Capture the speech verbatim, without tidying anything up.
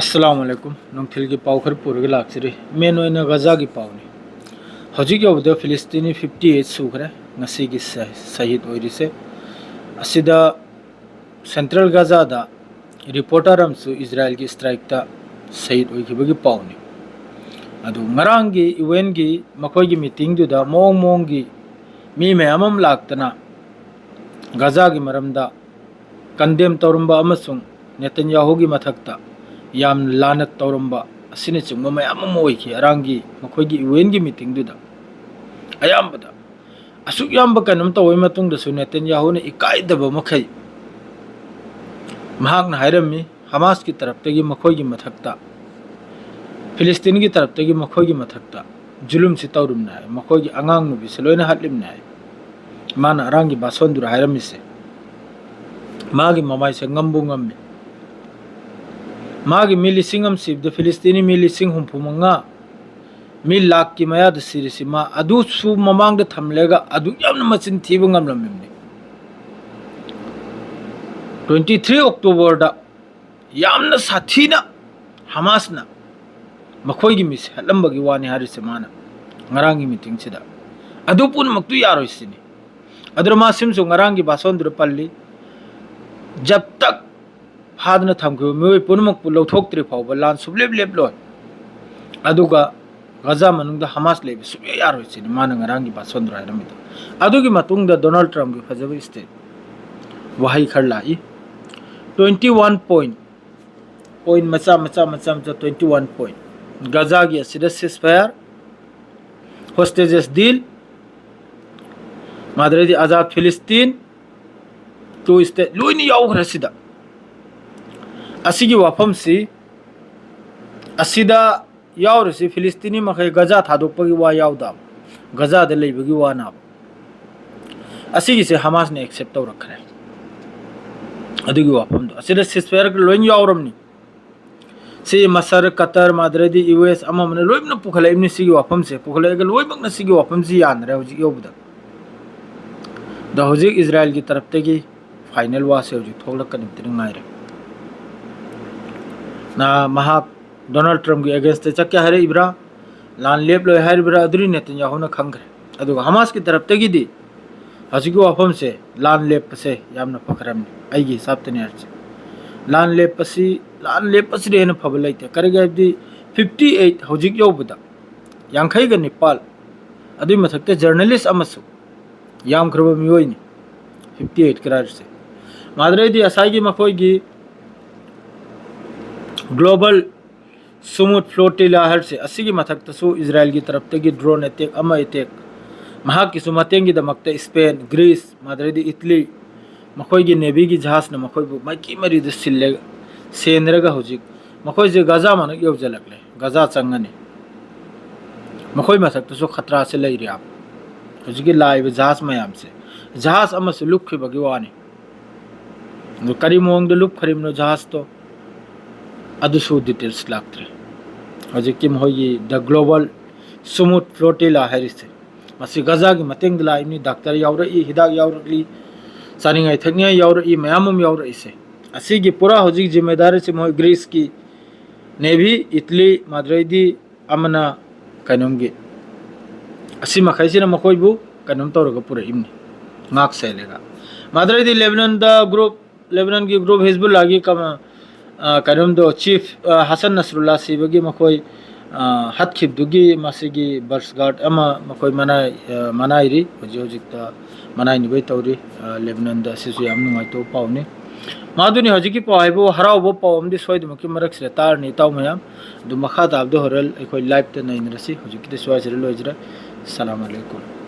ꯑꯁꯂꯥꯃꯨ ꯑꯂꯥꯏꯀꯨꯝ꯫ ꯅꯨꯡꯊꯤꯜꯒꯤ ꯄꯥꯎ ꯈꯔ ꯄꯨꯔꯒ ꯂꯥꯛꯆꯔꯤ꯫ ꯃꯦꯟ ꯑꯣꯏꯅ ꯒꯖꯥꯒꯤ ꯄꯥꯎꯅꯤ꯫ ꯍꯧꯖꯤꯛ ꯌꯧꯕꯗ ꯐꯤꯂꯤꯁꯇꯤꯅꯤ fifty eight ꯁꯨꯈ꯭ꯔꯦ ꯉꯁꯤꯒꯤ ꯁ-, ꯁꯍꯤꯗ ꯑꯣꯏꯔꯤꯁꯦ꯫ ꯑꯁꯤꯗ ꯁꯦꯟꯇ꯭ꯔꯦꯜ ꯒꯖꯥꯗ ꯔꯤꯄꯣꯔꯇꯔ ꯑꯃꯁꯨ ꯏꯖꯔꯥꯏꯜꯒꯤ ꯁ꯭ꯇ꯭ꯔꯥꯏꯛꯇ ꯁꯍꯤꯗ ꯑꯣꯏꯈꯤꯕꯒꯤ ꯄꯥꯎꯅꯤ꯫ ꯑꯗꯨ ꯉꯔꯥꯡꯒꯤ ꯌꯨ ꯑꯦꯟꯒꯤ ꯃꯈꯣꯏꯒꯤ ꯃꯤꯇꯤꯡꯗꯨꯗ ꯃꯑꯣꯡ ꯃꯑꯣꯡꯒꯤ ꯃꯤ ꯃꯌꯥꯝ ꯑꯃ ꯂꯥꯛꯇꯅ ꯒꯖꯥꯒꯤ ꯃꯔꯝꯗ ꯀꯟꯗꯦꯝ ꯇꯧꯔꯝꯕ ꯑꯃꯁꯨꯡ ꯅꯦꯇꯟꯌꯥꯍꯨꯒꯤ ꯃꯊꯛꯇ ꯌꯥꯝ ꯂꯥꯟꯅ ꯇꯧꯔꯝꯕ ꯑꯁꯤꯅꯆꯤꯡꯕ ꯃꯌꯥꯝ ꯑꯃ ꯑꯣꯏꯈꯤ ꯉꯔꯥꯡꯒꯤ ꯃꯈꯣꯏꯒꯤ ꯌꯨ ꯑꯦꯟꯒꯤ ꯃꯤꯇꯤꯡꯗꯨꯗ꯫ ꯑꯌꯥꯝꯕꯗ ꯑꯁꯨꯛ ꯌꯥꯝꯕ ꯀꯩꯅꯣꯝ ꯇꯧꯕꯒꯤ ꯃꯇꯨꯡꯗꯁꯨ ꯅꯦꯇꯟꯌꯥꯍꯨꯅ ꯏꯀꯥꯏꯗꯕ ꯃꯈꯩ ꯃꯍꯥꯛꯅ ꯍꯥꯏꯔꯝꯃꯤ, ꯍꯃꯥꯁꯀꯤ ꯇꯔꯞꯇꯒꯤ ꯃꯈꯣꯏꯒꯤ ꯃꯊꯛꯇ, ꯐꯤꯂꯤꯁꯇꯤꯟꯒꯤ ꯇꯔꯞꯇꯒꯤ ꯃꯈꯣꯏꯒꯤ ꯃꯊꯛꯇ ꯖꯨꯂꯨꯝꯁꯤ ꯇꯧꯔꯤꯕꯅꯤ ꯍꯥꯏ, ꯃꯈꯣꯏꯒꯤ ꯑꯉꯥꯡ ꯅꯨꯕꯤꯁꯦ ꯂꯣꯏꯅ ꯍꯥꯠꯂꯤꯕꯅꯤ ꯍꯥꯏ꯫ ꯃꯥꯅ ꯑꯔꯥꯡꯒꯤ ꯕꯥꯁꯣꯟꯗꯨꯔ ꯍꯥꯏꯔꯝꯃꯤꯁꯦ꯫ ꯃꯥꯒꯤ ꯃꯃꯥꯏꯁꯦ ꯉꯝꯕꯨ ꯉꯝꯃꯤ꯫ ꯃꯥꯒꯤ ꯃꯤ ꯂꯤꯁꯤꯡ ꯑꯃ ꯁꯤꯕꯗ ꯐꯤꯂꯤꯁꯇꯤꯅꯤ ꯃꯤ ꯂꯤꯁꯤꯡ ꯍꯨꯝꯐꯨ ꯃꯉꯥ, ꯃꯤ ꯂꯥꯛꯀꯤ ꯃꯌꯥꯗ ꯁꯤꯔꯤꯁꯤ ꯃꯥ ꯑꯗꯨꯁꯨ ꯃꯃꯥꯡꯗ ꯊꯝꯂꯒ ꯑꯗꯨꯛ ꯌꯥꯝꯅ ꯃꯆꯤꯟ ꯊꯤꯕ ꯉꯝꯂꯝꯃꯤꯕꯅꯤ꯫ Twenty three Octoberꯗ ꯌꯥꯝꯅ ꯁꯥꯊꯤꯅ ꯍꯃꯥꯁꯅ ꯃꯈꯣꯏꯒꯤ ꯃꯤꯁꯦ ꯍꯥꯠꯂꯝꯕꯒꯤ ꯋꯥꯅꯤ ꯍꯥꯏꯔꯤꯁꯦ ꯃꯥꯅ ꯉꯔꯥꯡꯒꯤ ꯃꯤꯇꯤꯡꯁꯤꯗ꯫ ꯑꯗꯨ ꯄꯨꯝꯅꯃꯛꯇꯨ ꯌꯥꯔꯣꯏ ꯁꯤꯅꯤ꯫ ꯑꯗꯨꯅ ꯃꯥ ꯁꯤꯝꯁꯨ ꯉꯔꯥꯡꯒꯤ ꯕꯥꯁꯣꯟꯗꯨꯗ ꯄꯜꯂꯤ, "ꯖꯕ ꯇꯛ ꯐꯥꯗꯅ ꯊꯝꯈꯤꯕ ꯃꯤꯑꯣꯏ ꯄꯨꯝꯅꯃꯛꯄꯨ ꯂꯧꯊꯣꯛꯇ꯭ꯔꯤ ꯐꯥꯎꯕ ꯂꯥꯟ ꯁꯨꯞꯂꯦꯞ ꯂꯦꯞꯂꯣꯏ꯫ ꯑꯗꯨꯒ ꯒꯖꯥ ꯃꯅꯨꯡꯗ ꯍꯃꯥꯁ ꯂꯩꯕ ꯁꯨꯛꯌꯥ ꯌꯥꯔꯣꯏ" ꯁꯤꯅꯤ ꯃꯥꯅ ꯉꯔꯥꯡꯒꯤ ꯕꯥꯁꯣꯟꯗꯨꯗ ꯍꯥꯏꯔꯝꯃꯤꯗꯣ꯫ ꯑꯗꯨꯒꯤ ꯃꯇꯨꯡꯗ ꯗꯣꯅꯥꯜꯗ ꯇ꯭ꯔꯝꯞꯀꯤ ꯐꯖꯕ ꯁ꯭ꯇꯦꯠ ꯋꯥꯍꯩ ꯈꯔ ꯂꯥꯛꯏ꯫ Twenty one point, point ꯃꯆꯥ ꯃꯆꯥ ꯃꯆꯥ ꯃꯆꯥ twenty one point꯫ ꯒꯖꯥꯒꯤ ꯑꯁꯤꯗ ceasefire, hostages deal, ꯃꯥꯗ꯭ꯔꯗꯤ Azad ꯐꯤꯂꯤꯁꯇꯤꯟ, two state ꯂꯣꯏꯅ ꯌꯥꯎꯈ꯭ꯔꯦ ꯁꯤꯗ꯫ ꯑꯁꯤꯒꯤ ꯋꯥꯐꯝꯁꯤ, ꯑꯁꯤꯗ ꯌꯥꯎꯔꯤꯁꯤ ꯐꯤꯂꯤꯁꯇꯤꯅꯤ ꯃꯈꯩ ꯒꯖꯥ ꯊꯥꯗꯣꯛꯄꯒꯤ ꯋꯥ ꯌꯥꯎꯗꯕ, ꯒꯖꯥꯗ ꯂꯩꯕꯒꯤ ꯋꯥꯅꯕ꯫ ꯑꯁꯤꯒꯤꯁꯦ ꯍꯃꯥꯁꯅ accept ꯇꯧꯔꯛꯈ꯭ꯔꯦ꯫ ꯑꯗꯨꯒꯤ ꯋꯥꯐꯝꯗꯣ ꯑꯁꯤꯗ ceasefire ꯂꯣꯏ ꯌꯥꯎꯔꯝꯅꯤ꯫ ꯁꯤ ꯃꯁꯔ, ꯀꯇꯔ, ꯃꯥꯗ꯭ꯔꯗꯤ ꯌꯨ ꯑꯦꯁ ꯑꯃ ꯑꯃꯅ ꯂꯣꯏꯅꯃꯛ ꯄꯨꯈꯠꯂꯛꯏꯕꯅꯤ꯫ ꯁꯤꯒꯤ ꯋꯥꯐꯝꯁꯦ ꯄꯨꯈꯠꯂꯛꯑꯒ ꯂꯣꯏꯅꯃꯛꯅ ꯁꯤꯒꯤ ꯋꯥꯐꯝꯁꯤ ꯌꯥꯅꯔꯦ ꯍꯧꯖꯤꯛ ꯌꯧꯕꯗ꯫ ꯑꯗꯣ ꯍꯧꯖꯤꯛ ꯏꯖꯔꯥꯏꯜꯒꯤ ꯇꯔꯞꯇꯒꯤ final ꯋꯥꯁꯦ ꯍꯧꯖꯤꯛ ꯊꯣꯛꯂꯛꯀꯅꯤꯕꯇ ꯉꯥꯏꯔꯦ꯫ ꯅ ꯃꯍꯥꯛ ꯗꯣꯅꯥꯜꯗ ꯇ꯭ꯔꯝꯞꯀꯤ ꯑꯦꯒꯦꯟꯁꯇ ꯆꯠꯀꯦ ꯍꯥꯏꯔꯛꯏꯕ꯭ꯔꯥ, ꯂꯥꯟ ꯂꯦꯞꯂꯣꯏ ꯍꯥꯏꯔꯤꯕ꯭ꯔꯥ, ꯑꯗꯨꯗꯤ ꯅꯦꯇꯟꯌꯥꯍꯨꯅ ꯈꯪꯈ꯭ꯔꯦ꯫ ꯑꯗꯨꯒ ꯍꯃꯥꯁꯀꯤ ꯇꯔꯞꯇꯒꯤꯗꯤ ꯍꯧꯖꯤꯛꯀꯤ ꯋꯥꯐꯝꯁꯦ, ꯂꯥꯟ ꯂꯦꯞꯄꯁꯦ ꯌꯥꯝꯅ ꯐꯈ꯭ꯔꯕꯅꯤ, ꯑꯩꯒꯤ ꯍꯤꯁꯥꯞꯇꯅꯤ ꯍꯥꯏꯔꯤꯁꯦ꯫ ꯂꯥꯟ ꯂꯦꯞꯄꯁꯤ, ꯂꯥꯟ ꯂꯦꯞꯄꯁꯤꯗꯤ ꯍꯦꯟꯅ ꯐꯕ ꯂꯩꯇꯦ꯫ ꯀꯔꯤꯒꯤ ꯍꯥꯏꯕꯗꯤ, ꯐꯤꯐꯇꯤ ꯑꯩꯠ ꯍꯧꯖꯤꯛ ꯌꯧꯕꯗ ꯌꯥꯡꯈꯩꯒ ꯅꯤꯄꯥꯜ, ꯑꯗꯨꯒꯤ ꯃꯊꯛꯇ ꯖꯔꯅꯦꯂꯤꯁ ꯑꯃꯁꯨ ꯌꯥꯝꯈ꯭ꯔꯕ ꯃꯤꯑꯣꯏꯅꯤ, ꯐꯤꯐꯇꯤ ꯑꯩꯠ ꯀꯔꯥꯏꯁꯦ꯫ ꯃꯥꯗ꯭ꯔꯩꯗꯤ ꯉꯁꯥꯏꯒꯤ ꯃꯈꯣꯏꯒꯤ ꯒ꯭ꯂꯣꯕꯜ ꯁꯨꯃꯨꯠ ꯐ꯭ꯂꯣꯇꯤꯂꯥ ꯍꯥꯏꯔꯤꯁꯦ, ꯑꯁꯤꯒꯤ ꯃꯊꯛꯇꯁꯨ ꯏꯖꯔꯥꯏꯜꯒꯤ ꯇꯔꯞꯇꯒꯤ ꯗ꯭ꯔꯣꯟ ꯑꯦꯇꯦꯛ ꯑꯃ ꯑꯦꯇꯦꯛ, ꯃꯍꯥꯛꯀꯤꯁꯨ ꯃꯇꯦꯡꯒꯤꯗꯃꯛꯇ ꯏꯁꯄꯦꯟ, ꯒ꯭ꯔꯤꯁ, ꯃꯥꯗ꯭ꯔꯩꯗꯤ ꯏꯇꯂꯤ, ꯃꯈꯣꯏꯒꯤ ꯅꯦꯚꯤꯒꯤ ꯖꯍꯥꯖꯅ ꯃꯈꯣꯏꯕꯨ ꯃꯥꯏꯀꯤ ꯃꯔꯤꯗ ꯁꯤꯜꯂꯦ, ꯁꯦꯟꯅꯔꯒ ꯍꯧꯖꯤꯛ ꯃꯈꯣꯏꯁꯦ ꯒꯖꯥ ꯃꯅꯥꯛ ꯌꯧꯁꯤꯜꯂꯛꯂꯦ, ꯒꯖꯥ ꯆꯪꯉꯅꯤ꯫ ꯃꯈꯣꯏ ꯃꯊꯛꯇꯁꯨ ꯈꯇ꯭ꯔꯥꯁꯦ ꯂꯩꯔꯤ ꯍꯥꯏꯕ꯫ ꯍꯧꯖꯤꯛꯀꯤ ꯂꯥꯛꯏꯕ ꯖꯍꯥꯖ ꯃꯌꯥꯝꯁꯦ, ꯖꯍꯥꯖ ꯑꯃꯁꯨ ꯂꯨꯞꯈꯤꯕꯒꯤ ꯋꯥꯅꯤ꯫ ꯑꯗꯨ ꯀꯔꯤ ꯃꯑꯣꯡꯗ ꯂꯨꯞꯈ꯭ꯔꯤꯕꯅꯣ ꯖꯍꯥꯖꯇꯣ, ꯑꯗꯨꯁꯨ ꯗꯤꯇꯦꯜꯁ ꯂꯥꯛꯇ꯭ꯔꯦ꯫ ꯍꯧꯖꯤꯛꯀꯤ ꯃꯈꯣꯏꯒꯤ ꯗ ꯒ꯭ꯂꯣꯕꯜ ꯁꯨꯃꯨꯠ ꯐ꯭ꯂꯣꯇꯤꯂꯥ ꯍꯥꯏꯔꯤꯁꯦ, ꯃꯁꯤ ꯒꯖꯥꯒꯤ ꯃꯇꯦꯡꯗ ꯂꯥꯛꯏꯕꯅꯤ꯫ ꯗꯥꯛꯇꯔ ꯌꯥꯎꯔꯛꯏ, ꯍꯤꯗꯥꯛ ꯌꯥꯎꯔꯛꯂꯤ, ꯆꯥꯅꯤꯡꯉꯥꯏ ꯊꯛꯅꯤꯡꯉꯥꯏ ꯌꯥꯎꯔꯛꯏ, ꯃꯌꯥꯝ ꯑꯃ ꯌꯥꯎꯔꯛꯏꯁꯦ꯫ ꯑꯁꯤꯒꯤ ꯄꯨꯔꯥ ꯍꯧꯖꯤꯛ ꯖꯤꯝꯃꯦꯗꯥꯔꯤꯁꯤ ꯃꯣꯏ ꯒ꯭ꯔꯤꯁꯀꯤ ꯅꯦꯚꯤ, ꯏꯇꯂꯤ, ꯃꯥꯗ꯭ꯔꯩꯗꯤ ꯑꯃꯅ ꯀꯩꯅꯣꯝꯒꯤ, ꯑꯁꯤ ꯃꯈꯩꯁꯤꯅ ꯃꯈꯣꯏꯕꯨ ꯀꯩꯅꯣꯝ ꯇꯧꯔꯒ ꯄꯨꯔꯛꯏꯕꯅꯤ, ꯉꯥꯛ ꯁꯦꯜꯂꯒ꯫ ꯃꯥꯗ꯭ꯔꯩꯗꯤ ꯂꯦꯕꯅꯟꯗ ꯒ꯭ꯔꯨꯞ, ꯂꯦꯕꯅꯟꯒꯤ ꯒ꯭ꯔꯨꯞ ꯍꯤꯖꯕꯨꯜꯂꯥꯒꯤ ꯀꯃ-, ꯑ, ꯀꯩꯅꯣꯝꯗꯣ, ꯆꯤꯐ, ꯑ, ꯍꯁꯟ ꯅꯁꯔꯨꯜꯂꯥ ꯁꯤꯕꯒꯤ ꯃꯈꯣꯏ, ꯑ, ꯍꯠꯈꯤꯕꯗꯨꯒꯤ ꯃꯁꯤꯒꯤ ꯕꯔꯁ ꯒꯥꯔꯗ ꯑꯃ ꯃꯈꯣꯏ ꯃꯅꯥꯏ-, ꯑ, ꯃꯅꯥꯏꯔꯤ, ꯍꯧꯖꯤꯛ ꯍꯧꯖꯤꯛꯇ ꯃꯅꯥꯏꯅꯤꯕꯩ ꯇꯧꯔꯤ, ꯑ, ꯂꯦꯕꯅꯟꯗ꯫ ꯑꯁꯤꯁꯨ ꯌꯥꯝ ꯅꯨꯡꯉꯥꯏꯇꯕ ꯄꯥꯎꯅꯤ꯫ ꯃꯥꯗꯨꯅꯤ ꯍꯧꯖꯤꯛꯀꯤ ꯄꯥꯎ ꯍꯥꯏꯕꯨ, ꯍꯔꯥꯎꯕ ꯄꯥꯎ ꯑꯃꯗꯤ ꯁꯣꯏꯗꯃꯛꯀꯤ ꯃꯔꯛꯁꯤꯗ ꯇꯥꯔꯅꯤ, ꯏꯇꯥꯎ ꯃꯌꯥꯝ꯫ ꯑꯗꯨ ꯃꯈꯥ ꯇꯥꯕꯗ ꯍꯣꯔꯦꯟ ꯑꯩꯈꯣꯏ ꯂꯥꯏꯞꯇ ꯅꯩꯅꯔꯁꯤ꯫ ꯍꯧꯖꯤꯛꯀꯤꯗꯤ ꯁ꯭ꯋꯥꯏꯁꯤꯗ ꯂꯣꯏꯖꯔꯦ꯫ ꯁꯂꯥꯝ ꯑꯂꯩꯀꯨꯝ꯫